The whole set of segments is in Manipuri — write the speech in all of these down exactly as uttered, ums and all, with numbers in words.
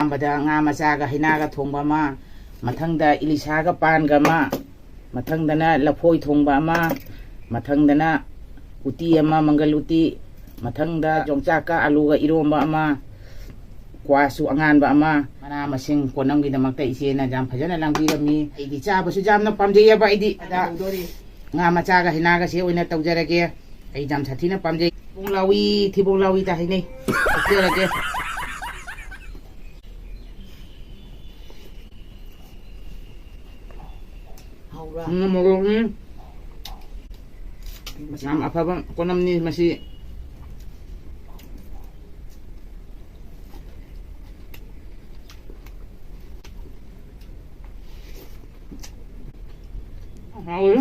ꯑꯍꯥꯟꯕꯗ ꯉꯥ ꯃꯆꯥꯒ ꯍꯩꯅꯥꯒ ꯊꯣꯡꯕ ꯑꯃ, ꯃꯊꯪꯗ ꯏꯂꯤꯁꯥꯒ ꯄꯥꯟꯒ ꯑꯃ, ꯃꯊꯪꯗꯅ ꯂꯐꯣꯏ ꯊꯣꯡꯕ ꯑꯃ, ꯃꯊꯪꯗꯅ ꯎꯇꯤ ꯑꯃ, ꯃꯪꯒꯜ ꯎꯇꯤ, ꯃꯊꯪꯗ ꯌꯣꯡꯆꯥꯛꯀ ꯑꯂꯨꯒ ꯏꯔꯣꯝꯕ ꯑꯃ, ꯀ꯭ꯋꯥꯁꯨ ꯑꯉꯥꯟꯕ ꯑꯃ, ꯃꯅꯥ ꯃꯁꯤꯡ ꯄꯣꯠꯅꯝꯒꯤꯗꯃꯛꯇ ꯏꯆꯦꯅ ꯌꯥꯝ ꯐꯖꯅ ꯂꯥꯡꯕꯤꯔꯝꯃꯤ꯫ ꯑꯩꯗꯤ ꯆꯥꯕꯁꯨ ꯌꯥꯝꯅ ꯄꯥꯝꯖꯩꯑꯕ꯫ ꯑꯩꯗꯤ ꯑꯗ ꯉꯥ ꯃꯆꯥꯒ ꯍꯩꯅꯥꯒꯁꯦ ꯑꯣꯏꯅ ꯇꯧꯖꯔꯒꯦ꯫ ꯑꯩ ꯌꯥꯝ ꯁꯥꯊꯤꯅ ꯄꯥꯝꯖꯩ꯫ ꯊꯤꯕꯣꯡ ꯂꯥꯎꯏ, ꯊꯤꯕꯣꯡ ꯂꯥꯎꯏꯗ ꯍꯥꯏꯅꯩ꯫ ꯀꯛꯆꯔꯒꯦ꯫ ꯍꯧꯔ꯫ ꯎꯝ, ꯃꯣꯔꯣꯛꯅꯤ꯫ ꯌꯥꯝ ꯑꯐꯕ ꯄꯣꯠꯅꯝꯅꯤ ꯃꯁꯤ꯫ ꯍꯥꯎꯋꯤ꯫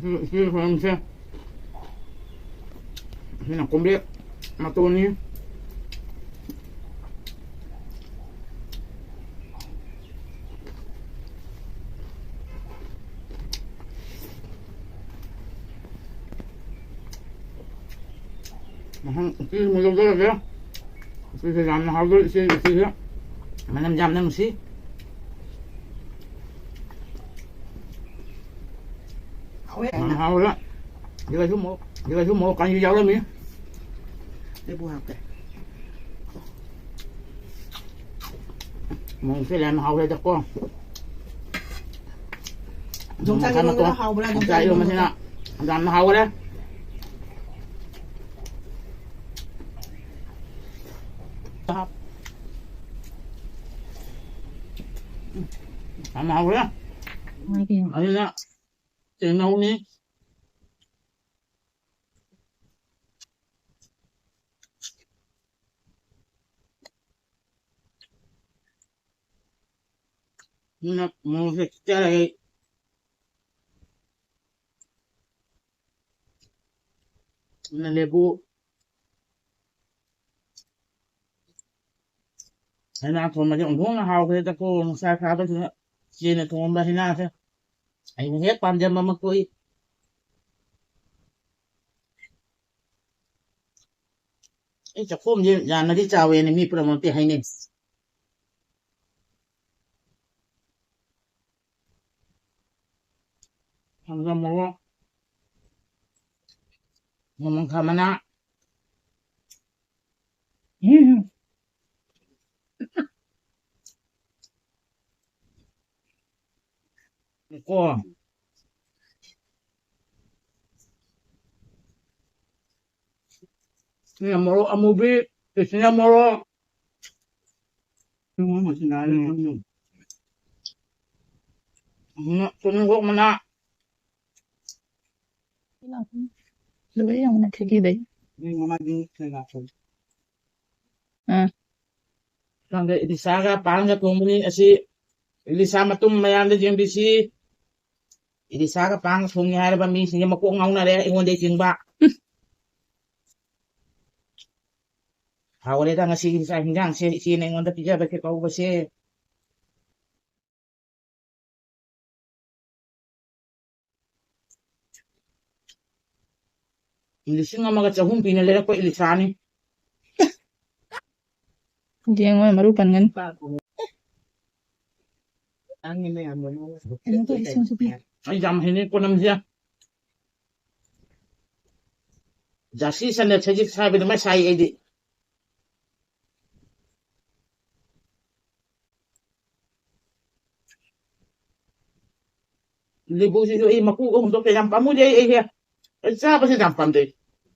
ꯁꯤ, ꯁꯤ ꯈꯨꯂꯪꯁꯦ꯫ ꯁꯤꯅ ꯀꯣꯝꯄ꯭ꯔꯦꯛ ꯃꯇꯣꯟꯅꯤ꯫ ꯃꯊꯪ ꯎꯇꯤ ꯑꯃ ꯂꯧꯖꯔꯒꯦ꯫ ꯎꯇꯤꯁꯦ ꯌꯥꯝꯅ ꯍꯥꯎꯗꯣꯔꯤ, ꯏꯆꯦꯒꯤ ꯎꯇꯤꯁꯦ꯫ ꯃꯅꯝ ꯌꯥꯝꯅ ꯅꯨꯡꯁꯤ꯫ ꯍꯥꯎꯋꯦ꯫ ꯌꯥꯝ ꯍꯥꯎꯔꯦ꯫ ꯁꯤꯗꯁꯨ ꯃꯣꯔꯣꯛ, ꯁꯤꯗꯁꯨ ꯃꯣꯔꯣꯛ ꯀꯥꯡꯖꯤ ꯌꯥꯎꯔꯝꯃꯤ꯫ ꯂꯦꯕꯨ ꯍꯥꯞꯀꯦ꯫ ꯃꯣꯔꯣꯛꯁꯦ ꯌꯥꯝ ꯍꯥꯎꯔꯦꯗꯀꯣ꯫ ꯌꯣꯡꯆꯥꯛ ꯃꯈꯜ ꯏꯔꯣꯟꯕꯅ ꯃꯈꯜ꯫ ꯍꯥꯎꯕ꯭ꯔꯥ? ꯌꯣꯡꯆꯥꯛ ꯌꯣꯡꯆꯥꯛ ꯏꯔꯣꯟꯕ ꯏꯔꯣꯟꯕꯁꯤꯅ ꯌꯥꯝꯅ ꯍꯥꯎꯔꯦ꯫ ꯌꯥꯝ ꯍꯥꯎꯔꯦ꯫ ꯃꯥꯒꯤ ꯑꯗꯨꯅ ꯇꯦꯡꯅꯧꯅꯤ꯫ ꯑꯗꯨꯅ ꯃꯣꯔꯣꯛꯁꯦ ꯆꯥꯔꯒ ꯑꯗꯨꯅ ꯂꯦꯕꯨ ꯍꯩꯅꯥ ꯊꯣꯡꯕꯁꯦ ꯑꯣꯟꯊꯣꯛꯅ ꯍꯥꯎꯈ꯭ꯔꯦꯗꯀꯣ, ꯅꯨꯡꯁꯥ ꯁꯥꯕꯁꯤꯗ ꯏꯆꯦꯅ ꯊꯣꯡꯕ ꯍꯩꯅꯥꯁꯦ꯫ ꯑꯩꯅ ꯍꯦꯛ ꯄꯥꯝꯖꯕꯃꯛ ꯊꯣꯛꯏ꯫ ꯑꯩ ꯆꯥꯛꯈꯣꯝꯁꯦ ꯌꯥꯝꯅꯗꯤ ꯆꯥꯎꯋꯦꯅ ꯃꯤ ꯄꯨꯝꯅꯃꯛꯇꯤ ꯍꯥꯏꯅꯩ꯫ ꯊꯥꯡꯖꯤꯡ ꯃꯔꯨ, ꯅꯣꯡꯃꯪꯈꯥ ꯃꯅꯥ꯫ ꯎꯝ꯫ ꯀꯣ꯫ ꯁꯤꯅ ꯃꯣꯔꯣꯛ ꯑꯃꯨꯕꯤ, ꯁꯤꯅ ꯃꯣꯔꯣꯛ꯫ ꯎꯝ꯫ ꯇꯨꯅꯤꯡꯈꯣꯛ ꯃꯅꯥ꯫ ꯂꯣꯏ ꯌꯦꯡꯉꯨꯅꯦ, ꯊꯤꯕꯤꯗꯩ꯫ ꯎꯝ꯫ ꯈꯪꯗꯦ, ꯏꯂꯤꯁꯥꯒ ꯄꯥꯟꯒ ꯊꯣꯡꯕꯅꯤ꯫ ꯑꯁꯤ ꯏꯂꯤꯁꯥ ꯃꯇꯨꯝ ꯃꯌꯥꯝꯗ ꯌꯦꯡꯕꯤꯁꯤ꯫ ꯏꯂꯤꯁꯥꯒ ꯄꯥꯟꯒ ꯊꯣꯡꯉꯤ ꯍꯥꯏꯔꯕ ꯃꯤꯁꯤꯡꯁꯦ ꯃꯀꯣꯛ ꯉꯥꯎꯅꯔꯦ, ꯑꯩꯉꯣꯟꯗꯩ ꯆꯤꯡꯕ꯫ ꯍꯥꯎꯔꯦꯗ ꯉꯁꯤꯒꯤ ꯆꯥꯛ ꯍꯤꯟꯖꯥꯡꯁꯦ, ꯏꯆꯦꯅ ꯑꯩꯉꯣꯟꯗ ꯄꯤꯖꯕꯁꯦ, ꯀꯧꯕꯁꯦ꯫ ꯂꯤꯁꯤꯡ ꯑꯃꯒ ꯆꯍꯨꯝ ꯄꯤꯅ ꯂꯩꯔꯛꯄ ꯏꯂꯤꯁꯥꯅꯤ꯫ ꯌꯦꯡꯉꯣ, ꯃꯔꯨ ꯄꯟꯒꯅꯤ꯫ ꯑꯩ ꯌꯥꯝ ꯍꯩꯅꯩ ꯄꯣꯠꯂꯝꯁꯦ꯫ ꯖꯥꯔꯁꯤ ꯁꯟꯅ ꯁꯖꯤꯛ ꯁꯥꯏꯕ ꯑꯗꯨꯃꯥꯏ ꯁꯥꯏ ꯑꯩꯗꯤ꯫ ꯂꯦꯕꯨꯁꯤꯁꯨ ꯑꯩ ꯃꯀꯨꯒ ꯍꯨꯟꯗꯣꯛꯇꯦ, ꯌꯥꯝ ꯄꯥꯝꯃꯨꯖꯩ ꯑꯩꯁꯦ꯫ ꯑꯩ ꯆꯥꯕꯁꯦ ꯌꯥꯝ ꯄꯥꯝꯖꯩ꯫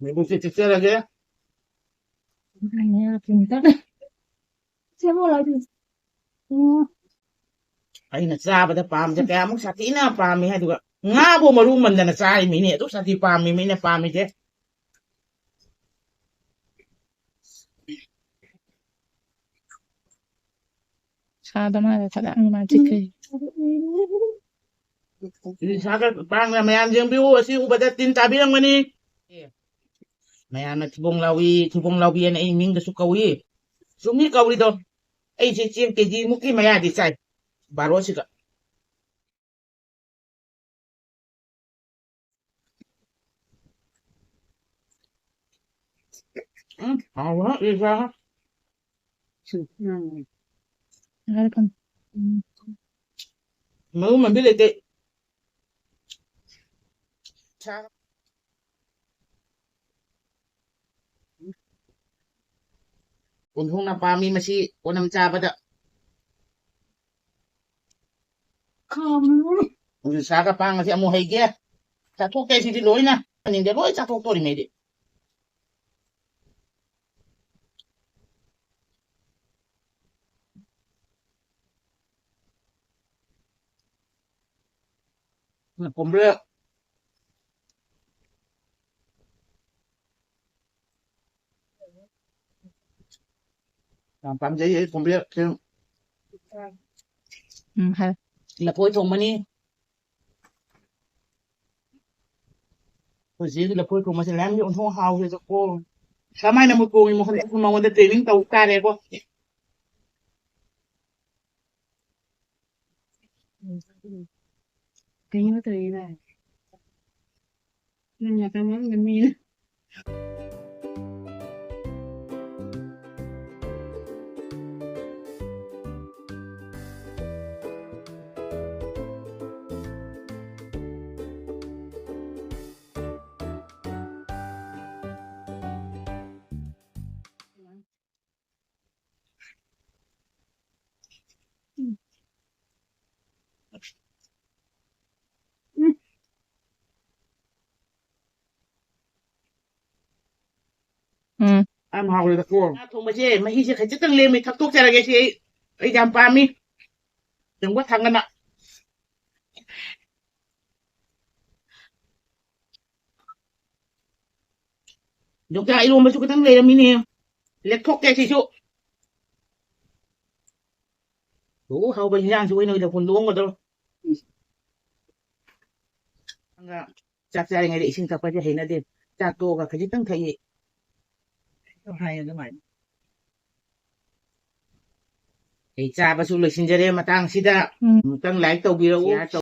ꯂꯦꯕꯨꯁꯦ ꯆꯤꯛꯆꯔꯒꯦ꯫ ꯑꯩꯅ ꯆꯥꯕꯗ ꯄꯥꯝꯕꯁꯦ ꯀꯌꯥꯃꯨꯛ ꯁꯥꯊꯤꯅ ꯄꯥꯝꯃꯤ ꯍꯥꯏꯗꯨꯒ, ꯉꯥꯕꯨ ꯃꯔꯨ ꯃꯟꯗꯅ ꯆꯥꯔꯤꯃꯤꯅꯦ꯫ ꯑꯗꯨꯛ ꯁꯥꯊꯤ ꯄꯥꯝꯃꯤ ꯃꯤꯅ ꯄꯥꯝꯃꯤꯁꯦ꯫ ꯁꯥꯗ ꯃꯥꯜꯂꯦ, ꯐꯖꯅ ꯃꯥ ꯆꯤꯛꯈꯩ꯫ ꯏꯂꯤꯁꯥꯒ ꯄꯥꯡꯒ ꯃꯌꯥꯝ ꯌꯦꯡꯕꯤꯌꯨ, ꯑꯁꯤ ꯎꯕꯗ ꯇꯤꯟ ꯇꯥꯕꯤꯔꯝꯒꯅꯤ꯫ ꯃꯌꯥꯝꯅ ꯊꯤꯕꯣꯡ ꯂꯥꯎꯏ, ꯊꯤꯕꯣꯡ ꯂꯥꯎꯕꯤ ꯍꯥꯏꯅ ꯑꯩ ꯃꯤꯡꯗꯁꯨ ꯀꯧꯏ꯫ ꯆꯨꯝꯃꯤ ꯀꯧꯔꯤꯗꯣ꯫ ꯑꯩꯁꯦ ꯆꯦꯡ ꯀꯦꯖꯤ ꯃꯨꯛꯀꯤ ꯃꯌꯥꯗꯤ ꯆꯥꯏ꯫ ꯕꯥꯔꯣꯁꯤꯒ꯫ ꯎꯝ, ꯍꯥꯎꯕ ꯏꯂꯤꯁꯥ꯫ ꯎꯝ꯫ ꯃꯔꯨ ꯃꯟꯕꯤ ꯂꯩꯇꯦ꯫ ꯁꯥ-, ꯀꯣꯟꯊꯣꯡꯅ ꯄꯥꯝꯃꯤ ꯃꯁꯤ ꯀꯣꯟꯅꯝ ꯆꯥꯕꯗ꯫ ꯈꯥꯕꯅ ꯂꯣꯏꯔꯦ꯫ ꯍꯧꯖꯤꯛ ꯁꯥꯒ ꯄꯥꯡꯒꯁꯦ ꯑꯃꯨꯛ ꯍꯩꯒꯦ꯫ ꯆꯥꯊꯣꯛꯀꯦ ꯁꯤꯗꯤ ꯂꯣꯏꯅ꯫ ꯆꯥꯅꯤꯡꯗꯦ, ꯂꯣꯏ ꯆꯥꯊꯣꯛꯇꯣꯔꯤꯃꯦ ꯑꯩꯗꯤ꯫ ꯀꯣꯝꯕ꯭ꯔꯦ꯫ ꯌꯥꯝ ꯄꯥꯝꯖꯩ ꯑꯩ ꯀꯣꯝꯕ꯭ꯔꯦ꯫ ꯎꯝ, ꯍꯥꯏ꯫ ꯂꯐꯣꯏ ꯊꯣꯡꯕꯅꯤ꯫ ꯑꯩꯈꯣꯏ ꯆꯦꯒꯤ ꯂꯐꯣꯏ ꯊꯣꯡꯕꯁꯦ ꯃꯌꯥꯝ ꯑꯣꯟꯊꯣꯛ ꯍꯥꯎꯈ꯭ꯔꯦꯗꯀꯣ꯫ ꯀꯃꯥꯏꯅ ꯃꯨꯠ ꯀꯣꯡꯉꯤ ꯃꯈꯜ ꯃꯉꯣꯟꯗ training ꯇꯧ ꯇꯥꯔꯦꯀꯣ꯫ ꯀꯩꯅꯣ ꯇꯧꯔꯤꯅꯦ꯫ ꯅꯪ ꯉꯥꯛꯇꯪ ꯃꯅꯨꯡꯗ ꯃꯤꯅ꯫ ꯎꯝ꯫ ꯌꯥꯝ ꯍꯥꯎꯔꯦꯗꯀꯣ꯫ ꯉꯥ ꯊꯣꯡꯕꯁꯦ ꯃꯍꯤꯁꯦ ꯈꯖꯤꯛꯇꯪ ꯂꯦꯝꯃꯤ, ꯊꯛꯇꯣꯛꯆꯔꯒꯦ꯫ ꯁꯤ ꯑꯩ, ꯑꯩ ꯌꯥꯝ ꯄꯥꯝꯃꯤ꯫ ꯌꯦꯡꯉꯣ ꯊꯥꯡꯒꯠꯅ꯫ ꯌꯣꯡꯆꯥꯛ ꯏꯔꯣꯝꯕꯁꯨ ꯈꯤꯇꯪ ꯂꯩꯔꯝꯃꯤꯅꯦ꯫ ꯂꯦꯛꯊꯣꯛꯀꯦ ꯁꯤꯁꯨ꯫ ꯑꯣ, ꯍꯥꯎꯕ ꯏꯟꯖꯥꯡꯁꯨ ꯑꯣꯏꯅ ꯑꯣꯏꯅ ꯍꯨꯟꯗꯣꯛꯑꯝꯒꯗꯧꯔꯣ꯫ ꯆꯥꯛ ꯆꯥꯔꯤꯉꯩꯗ ꯏꯁꯤꯡ ꯊꯛꯄꯁꯦ ꯍꯩꯅꯗꯦ꯫ ꯆꯥꯛ ꯇꯣꯛꯑꯒ ꯈꯖꯤꯛꯇꯪ ꯊꯛꯏ꯫ ꯍꯥꯏ ꯑꯗꯨꯃꯥꯏꯅ꯫ ꯑꯩ ꯆꯥꯕꯁꯨ ꯂꯣꯏꯁꯤꯟꯖꯔꯦ ꯃꯇꯥꯡꯁꯤꯗ꯫ ꯎꯝ꯫ ꯑꯃꯨꯛꯇꯪ like ꯇꯧꯕꯤꯔꯛꯎ꯫ Share ꯇꯧ-,